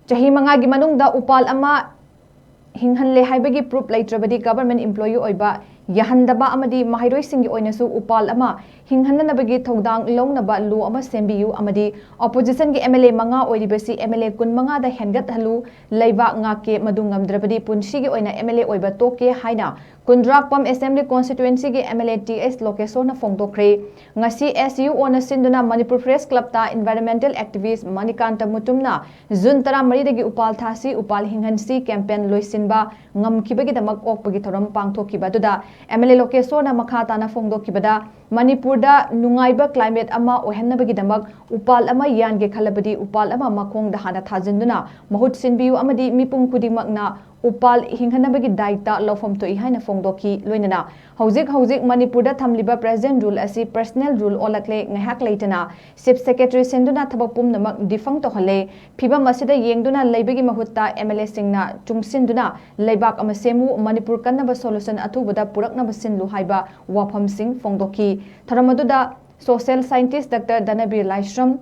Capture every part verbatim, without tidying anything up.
ꯆꯍꯤ ꯃꯉꯥꯒꯤ ꯃꯅꯨꯡꯗ ꯎꯄꯥꯜ ꯑꯃ ꯍꯤꯡꯍꯜꯂꯦ ꯍꯥꯏꯕꯒꯤ proof ꯂꯩꯇ꯭ꯔꯕꯗꯤ government employee ꯑꯣꯏꯕ ꯌꯥꯍꯟꯗꯕ ꯑꯃꯗꯤ ꯃꯍꯩꯔꯣꯏꯁꯤꯡꯒꯤ ꯑꯣꯏꯅꯁꯨ ꯎꯄꯥꯜ ꯑꯃ ꯍꯤꯡꯍꯟꯅꯅꯕꯒꯤ ꯊꯧꯗꯥꯡ ꯂꯧꯅꯕ law ꯑꯃ ꯁꯦꯝꯕꯤꯌꯨ ꯑꯃꯗꯤ oppositionꯒꯤ MLA ꯃꯉꯥ ꯑꯣꯏꯔꯤꯕꯁꯤ MLA ꯀꯨꯟꯃꯉꯥꯗ ꯍꯦꯟꯒꯠꯍꯜꯂꯨ, ꯂꯩꯕꯥꯛ ꯉꯥꯛꯀꯦ, ꯃꯗꯨ ꯉꯝꯗ꯭ꯔꯕꯗꯤ ꯄꯨꯟꯁꯤꯒꯤ ꯑꯣꯏꯅ MLA ꯑꯣꯏꯕ ꯇꯣꯛꯀꯦ ꯍꯥꯏꯅ ꯀꯨꯟꯗ꯭ꯔꯥꯛꯄꯝ Assembly Constituencyꯒꯤ MLA T S ꯂꯣꯀꯦꯁꯣꯔꯅ ꯐꯣꯡꯗꯣꯛꯈ꯭ꯔꯦ꯫ ꯉꯁꯤ SUOꯅ ꯁꯤꯟꯗꯨꯅ ꯃꯅꯤꯄꯨꯔ Press Clubꯇ environmental activist ꯃꯅꯤꯀꯥꯟꯇ ꯃꯨꯇꯨꯝꯅ ꯖꯨꯟ ꯇꯔꯥꯃꯔꯤꯗꯒꯤ ꯎꯄꯥꯜ ꯊꯥꯁꯤ, ꯎꯄꯥꯜ ꯍꯤꯡꯍꯟꯁꯤ campaign ꯂꯣꯏꯁꯤꯟꯕ ꯉꯝꯈꯤꯕꯒꯤ ꯗꯃꯛ ꯑꯣꯛꯄꯒꯤ ꯊꯧꯔꯝ ꯄꯥꯡꯊꯣꯛꯈꯤꯕ ꯑꯗꯨꯗ MLA ꯂꯣꯀꯦꯁꯣꯔꯅ ꯃꯈꯥ ꯇꯥꯅ ꯐꯣꯡꯗꯣꯛꯈꯤꯕꯗ, ꯃꯅꯤꯄꯨꯔꯗ ꯅꯨꯡꯉꯥꯏꯕ climate ꯑꯃ ꯑꯣꯏꯍꯟꯅꯕꯒꯤꯗꯃꯛ ꯎꯄꯥꯜ ꯑꯃ ꯌꯥꯟꯒꯦ ꯈꯜꯂꯕꯗꯤ ꯎꯄꯥꯜ ꯑꯃ ꯃꯈꯣꯡꯗ ꯍꯥꯟꯅ ꯊꯥꯖꯤꯟꯗꯨꯅ ꯃꯍꯨꯠ ꯁꯤꯟꯕꯤꯌꯨ ꯑꯃꯗꯤ ꯃꯤꯄꯨꯝ ꯈꯨꯗꯤꯡꯃꯛꯅ ꯎꯄꯥꯜ ꯍꯤꯡꯍꯟꯅꯕꯒꯤ ꯗꯥꯏꯇ ꯂꯧꯐꯝ ꯊꯣꯛꯏ ꯍꯥꯏꯅ ꯐꯣꯡꯗꯣꯛꯈꯤ꯫ ꯂꯣꯏꯅꯅ ꯍꯧꯖꯤꯛ ꯍꯧꯖꯤꯛ ꯃꯅꯤꯄꯨꯔꯗ ꯊꯝꯂꯤꯕ present rule ꯑꯁꯤ personal rule ꯑꯣꯜꯂꯛꯂꯦ, ꯉꯥꯏꯍꯥꯛ ꯂꯩꯇꯅ Chief Secretary ꯁꯤꯟꯗꯨꯅ ꯊꯕꯛ ꯄꯨꯝꯅꯃꯛ defunct ꯇꯧꯍꯜꯂꯦ꯫ ꯐꯤꯕꯝ ꯑꯁꯤꯗ ꯌꯦꯡꯗꯨꯅ ꯂꯩꯕꯒꯤ ꯃꯍꯨꯠꯇ MLAꯁꯤꯡꯅ ꯆꯨꯡꯁꯤꯟꯗꯨꯅ ꯂꯩꯕꯥꯛ ꯑꯃ ꯁꯦꯝꯃꯨ, ꯃꯅꯤꯄꯨꯔ ꯀꯟꯅꯕ solution ꯑꯊꯨꯕꯗ ꯄꯨꯔꯛꯅꯕ ꯁꯤꯜꯂꯨ ꯍꯥꯏꯕ ꯋꯥꯐꯝꯁꯤꯡ ꯐꯣꯡꯗꯣꯛꯈꯤ꯫ ꯊꯧꯔꯝ ꯑꯗꯨꯗ social scientist Doctor ꯙꯅꯕꯤꯔ Laishram,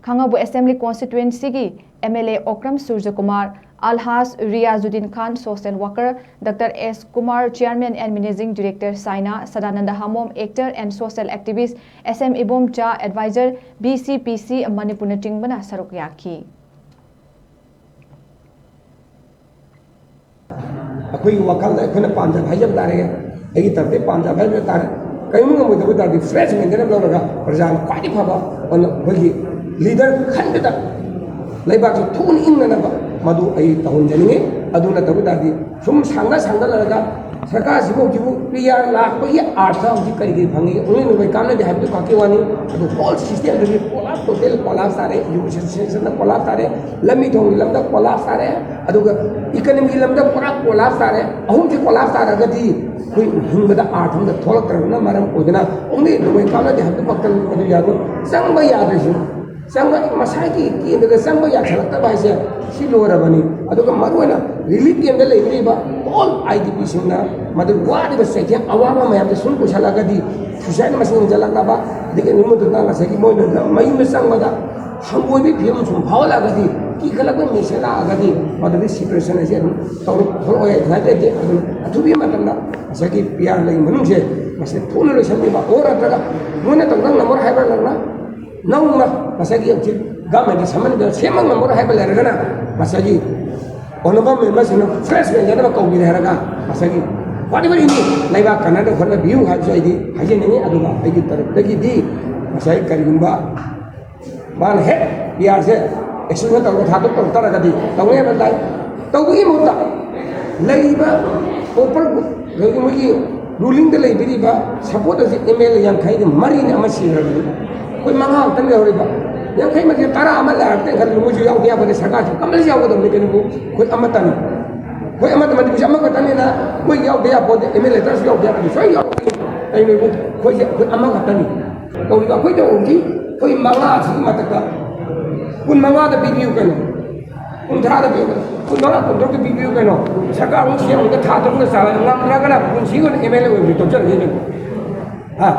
Khangabok Assembly Constituencyꯒꯤ MLA Okram ꯁꯨꯔꯖꯀꯨꯃꯥꯔ, ꯑꯜꯍꯥꯖ Riyazuddin Khan, social worker Doctor S Kumar, Chairman and Managing Director ꯁꯥꯏꯅꯥ, Sadananda ꯍꯥꯃꯣꯝ, actor and social activist S M Ibomcha, advisor BCPC ꯃꯅꯤꯄꯨꯔꯅꯆꯤꯡꯕꯅ ꯁꯔꯨꯛ ꯌꯥꯈꯤ꯫ ꯑꯩꯈꯣꯏꯒꯤ ꯋꯥꯈꯜꯗ ꯑꯩꯈꯣꯏꯅ ꯄꯥꯝꯖꯕ ꯍꯥꯏꯖꯕ ꯇꯥꯔꯦ, ꯑꯩꯒꯤ ꯇꯔꯐꯇꯒꯤ ꯄꯥꯝꯖꯕ ꯍꯥꯏꯖꯕ ꯇꯥꯔꯦ꯫ ꯀꯔꯤꯒꯨꯝꯕ ꯉꯝꯃꯣꯏꯗꯕ ꯇꯥꯔꯗꯤ fresh ꯃꯦꯟꯇꯦꯟ ꯑꯃ ꯂꯧꯔꯒ ꯄ꯭ꯔꯖꯥꯅ ꯈ꯭ꯋꯥꯏꯗꯒꯤ ꯐꯕ ꯑꯩꯈꯣꯏꯒꯤ leader ꯈꯟꯕꯗ ꯂꯩꯕꯥꯛꯁꯤ ꯊꯨꯅ ꯏꯪꯅꯅꯕ ꯃꯗꯨ ꯑꯩ ꯇꯧꯍꯟꯖꯅꯤꯡꯉꯤ꯫ ꯑꯗꯨ ꯅꯠꯇꯕ ꯇꯥꯔꯗꯤ ꯁꯨꯝ ꯁꯥꯡꯅ ꯁꯥꯡꯅ ꯂꯩꯔꯒ ꯁꯔꯀꯥꯔꯁꯤꯕꯨ ꯍꯧꯖꯤꯛꯄꯨ PR ꯂꯥꯛꯄꯒꯤ ꯑꯥꯔꯊ ꯍꯧꯖꯤꯛ ꯀꯔꯤ ꯀꯔꯤ ꯐꯪꯉꯤ? ꯑꯣꯡꯂꯤ ꯅꯣꯡꯃꯩ ꯀꯥꯟꯅꯗꯦ ꯍꯥꯏꯕꯗꯨ ꯈꯛꯀꯤ ꯋꯥꯅꯤ꯫ ꯑꯗꯨ whole systemꯗꯨꯒꯤ collapse, total collapse ꯇꯥꯔꯦ꯫ Education systemꯗ collapse ꯇꯥꯔꯦ꯫ ꯂꯝꯕꯤ ꯊꯣꯡꯒꯤ ꯂꯝꯗ collapse ꯇꯥꯔꯦ꯫ ꯑꯗꯨꯒ economyꯒꯤ ꯂꯝꯗ ꯄꯨꯔꯥ collapse ꯇꯥꯔꯦ꯫ ꯑꯍꯨꯝꯁꯤ collapse ꯇꯥꯔꯒꯗꯤ ꯑꯩꯈꯣꯏ ꯍꯤꯡꯕꯗ ꯑꯥꯔꯊ ꯑꯃꯗ ꯊꯣꯛꯂꯛꯇ꯭ꯔꯕꯅ ꯃꯔꯝ ꯑꯣꯏꯗꯅ ꯑꯣꯡꯂꯤ ꯅꯣꯡꯃꯩ ꯀꯥꯟꯅꯗꯦ ꯍꯥꯏꯕꯗꯨ ꯈꯛꯇꯪ ꯑꯗꯨ ꯌꯥꯔꯣꯏ꯫ ꯆꯪꯕ ꯌꯥꯗ꯭ꯔꯤꯁꯤꯅ ꯆꯪꯕ, ꯃꯁꯥꯒꯤ ꯀꯦꯟꯗ꯭ꯔꯗ ꯆꯪꯕ ꯌꯥꯁꯜꯂꯛꯇꯕ ꯍꯥꯏꯁꯦ ꯁꯤ ꯂꯣꯏꯔꯕꯅꯤ꯫ ꯑꯗꯨꯒ ꯃꯔꯨꯑꯣꯏꯅ relief campꯗ ꯂꯩꯕꯤꯔꯤꯕ all IDPꯁꯤꯡꯅ ꯃꯗꯨ ꯋꯥꯔꯤꯕ ꯆꯩꯊꯦꯡ ꯑꯋꯥꯕ ꯃꯌꯥꯝꯁꯦ ꯁꯨꯝ ꯄꯨꯁꯜꯂꯒꯗꯤ suicide ꯃꯁꯤꯡ ꯍꯦꯟꯖꯜꯂꯛꯅꯕ, ꯑꯗꯒꯤ ꯑꯗꯨꯒꯤ ꯃꯊꯛꯇ ꯉꯁꯥꯏꯒꯤ ꯃꯣꯏꯅ ꯃꯌꯨꯝꯗ ꯆꯪꯕꯗ ꯍꯪꯒꯣꯏꯕꯒꯤ ꯐꯤꯕꯝ ꯁꯨꯝ ꯐꯥꯎꯍꯜꯂꯛꯑꯒꯗꯤ, ꯀꯤꯈꯠꯂꯛꯄꯒꯤ ꯃꯤꯡꯁꯦꯜ ꯂꯥꯛꯑꯒꯗꯤ, ꯃꯗꯨꯗꯤ separation ꯍꯥꯏꯁꯦ ꯑꯗꯨꯝ ꯇꯧꯔꯛ-, ꯊꯣꯛꯂꯛꯑꯣꯏ ꯍꯥꯏ ꯉꯥꯏ ꯂꯩꯇꯦ꯫ ꯑꯗꯨꯅ ꯑꯊꯨꯕꯒꯤ ꯃꯇꯝꯗ ꯉꯁꯥꯏꯒꯤ P R ꯂꯩ ꯃꯅꯨꯡꯁꯦ, ꯃꯁꯤ ꯊꯨꯅ ꯂꯣꯏꯁꯤꯟꯕꯤꯕ, ꯑꯣꯔ ꯅꯠꯇ꯭ꯔꯒ ꯃꯣꯏꯅ ꯇꯧꯗꯧ ꯉꯝꯃꯔꯣꯏ ꯍꯥꯏꯕ ꯂꯩꯔꯒꯅ ꯅꯧꯅ ꯉꯁꯥꯏꯒꯤ ꯍꯧꯖꯤꯛ government ꯗ ꯁꯦꯝꯕ ꯉꯝꯃꯔꯣꯏ ꯍꯥꯏꯕ ꯂꯩꯔꯒꯅ ꯉꯁꯥꯏꯒꯤ honourable member ꯁꯤꯡꯅ fresh ꯃꯦꯟꯖꯅꯕ ꯀꯧꯕꯤꯔꯦ ꯍꯥꯏꯔꯒ ꯉꯁꯥꯏꯒꯤ whatever ꯏꯅꯤ ꯂꯩꯕꯥꯛ ꯀꯟꯅꯗ ꯍꯣꯠꯅꯕꯤꯌꯨ ꯍꯥꯏꯕꯁꯨ ꯑꯩꯗꯤ ꯍꯥꯏꯖꯅꯤꯡꯉꯤ꯫ ꯑꯗꯨꯒ ꯑꯩꯒꯤ ꯇꯔꯞꯇꯒꯤꯗꯤ ꯉꯁꯥꯏ ꯀꯔꯤꯒꯨꯝꯕ ꯃꯥꯅ ꯍꯦꯛ P R ꯁꯦ extension ꯇꯧꯔꯒ ꯊꯥꯗꯣꯛ ꯇꯧ ꯇꯥꯔꯒꯗꯤ ꯇꯧꯅꯤ ꯍꯥꯏꯕ ꯇꯥꯏ꯫ ꯇꯧꯕꯒꯤ ꯃꯍꯨꯠꯇ ꯂꯩꯔꯤꯕ proper ꯃꯣꯏꯒꯤ ruling ꯗ ꯂꯩꯕꯤꯔꯤꯕ supporters ꯁꯤ M L A ꯌꯥꯡꯈꯩꯒ ꯃꯔꯤꯅꯤ ꯑꯃ ꯁꯤꯈ꯭ꯔꯕꯅꯤ꯫ ꯑꯩꯈꯣꯏ ꯃꯉꯥ ꯈꯛꯇꯪ ꯂꯩꯍꯧꯔꯤꯕ꯫ ꯌꯥꯡꯈꯩ ꯃꯔꯤ ꯇꯔꯥ ꯑꯃ ꯂꯩꯔꯛꯇꯦ ꯈꯜꯂꯨ, ꯃꯣꯏꯁꯨ ꯌꯥꯎꯗ ꯌꯥꯄꯣꯠꯇꯦ, ꯁꯔꯀꯥꯔꯁꯨ compulsory ꯌꯥꯎꯒꯗꯕꯅꯤ ꯀꯩꯅꯣꯕꯨ꯫ ꯑꯩꯈꯣꯏ ꯑꯃꯠꯇꯅꯤ꯫ ꯑꯩꯈꯣꯏ ꯑꯃꯠꯇ ꯃꯅꯤꯄꯨꯔꯁꯦ ꯑꯃꯈꯛꯇꯅꯤꯅ ꯃꯣꯏ ꯌꯥꯎꯗ ꯌꯥꯄꯣꯠꯇꯦ, M L A ꯇꯔꯥꯁꯨ ꯌꯥꯎꯗ ꯌꯥꯄꯣꯠꯇꯦ, ꯁꯣꯏ ꯌꯥꯎꯔꯛꯀꯅꯤ꯫ ꯀꯩꯅꯣꯕꯨ ꯑꯩꯈꯣꯏꯁꯦ ꯑꯩꯈꯣꯏ ꯑꯃꯈꯛꯇꯅꯤ꯫ ꯇꯧꯔꯤꯕ ꯑꯩꯈꯣꯏ ꯇꯧꯕꯒꯤ ꯑꯩꯈꯣꯏ ꯃꯉꯥꯁꯤꯒꯤ ꯃꯊꯛꯇ ꯀꯨꯟ ꯃꯉꯥꯗ ꯄꯤꯕꯤꯌꯨ ꯀꯩꯅꯣ, ꯀꯨꯟꯊ꯭ꯔꯥꯗ ꯄꯤꯕꯤꯌꯨ, ꯀꯨꯟ ꯃꯉꯥ, ꯀꯨꯟ ꯇꯔꯨꯛꯇ ꯄꯤꯕꯤꯌꯨ ꯀꯩꯅꯣ꯫ ꯁꯔꯀꯥꯔ ꯑꯃꯨꯛ ꯁꯦꯝꯕꯗ ꯊꯥ ꯇꯔꯨꯛꯅ ꯆꯥꯕ ꯉꯝꯗ꯭ꯔꯒꯅ ꯄꯨꯟꯁꯤꯒꯤ ꯑꯣꯏꯅ M L A ꯑꯣꯏꯕꯁꯤ ꯇꯣꯛꯆꯔꯒꯦ ꯀꯩꯅꯣ꯫ ꯍꯥ?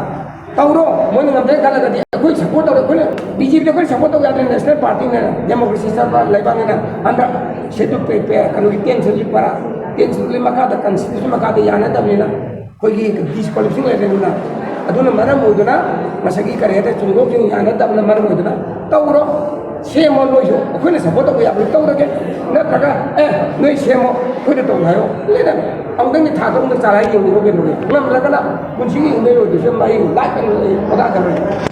ꯇꯧꯔꯣ, ꯃꯣꯏꯅ ꯉꯝꯗ꯭ꯔꯦ ꯈꯜꯂꯒꯗꯤ ꯑꯩꯈꯣꯏ support ꯇꯧꯔꯦ, ꯑꯩꯈꯣꯏꯅ B J P ꯗ ꯑꯩꯈꯣꯏ support ꯇꯧ ꯌꯥꯗ꯭ꯔꯦ, national party ꯅ democracy ꯆꯠꯄ ꯂꯩꯕꯥꯛꯅꯤꯅ ꯍꯟꯗꯛ schedule pay, pay, ꯀꯩꯅꯣꯒꯤ ten schedule ꯄꯔꯥ, ten schedule ꯃꯈꯥꯗ constitution ꯃꯈꯥꯗ ꯌꯥꯅꯗꯕꯅꯤꯅ ꯑꯩꯈꯣꯏꯒꯤ disqualification ꯂꯩꯔꯦꯗꯅ, ꯑꯗꯨꯅ ꯃꯔꯝ ꯑꯣꯏꯗꯨꯅ ꯉꯁꯥꯏꯒꯤ ꯀꯔꯤ ꯍꯥꯏꯇꯥꯔꯦ, ꯆꯨꯝꯗꯧꯁꯤꯡ ꯌꯥꯅꯗꯕꯅ ꯃꯔꯝ ꯑꯣꯏꯗꯨꯅ ꯇꯧꯔꯣ, ꯁꯦꯝꯃꯣ ꯅꯣꯏꯁꯨ, ꯑꯩꯈꯣꯏꯅ support ꯇꯧꯕ ꯌꯥꯕꯗꯤ ꯇꯧꯔꯒꯦ, ꯅꯠꯇ꯭ꯔꯒ ꯑꯦ ꯅꯣꯏ ꯁꯦꯝꯃꯣ ꯑꯩꯈꯣꯏꯗ ꯇꯧ ꯍꯥꯏꯌꯣ, ꯂꯩꯗꯅ ꯑꯃꯨꯛꯇꯪꯗꯤ ꯊꯥ ꯇꯔꯨꯛꯇ ꯆꯥꯔ ꯌꯦꯡꯅꯤꯡꯉꯣ ꯀꯩꯅꯣꯒꯤ, ꯉꯝꯗ꯭ꯔꯒꯅ ꯄꯨꯟꯁꯤꯒꯤ ꯏꯃꯦꯜ ꯑꯣꯏꯗꯣꯏꯁꯨ ꯃꯍꯩ ꯂꯥꯏꯐ ꯑꯣꯏꯅ ꯂꯩ ꯑꯣꯖꯥ ꯊꯝꯃꯒꯦ꯫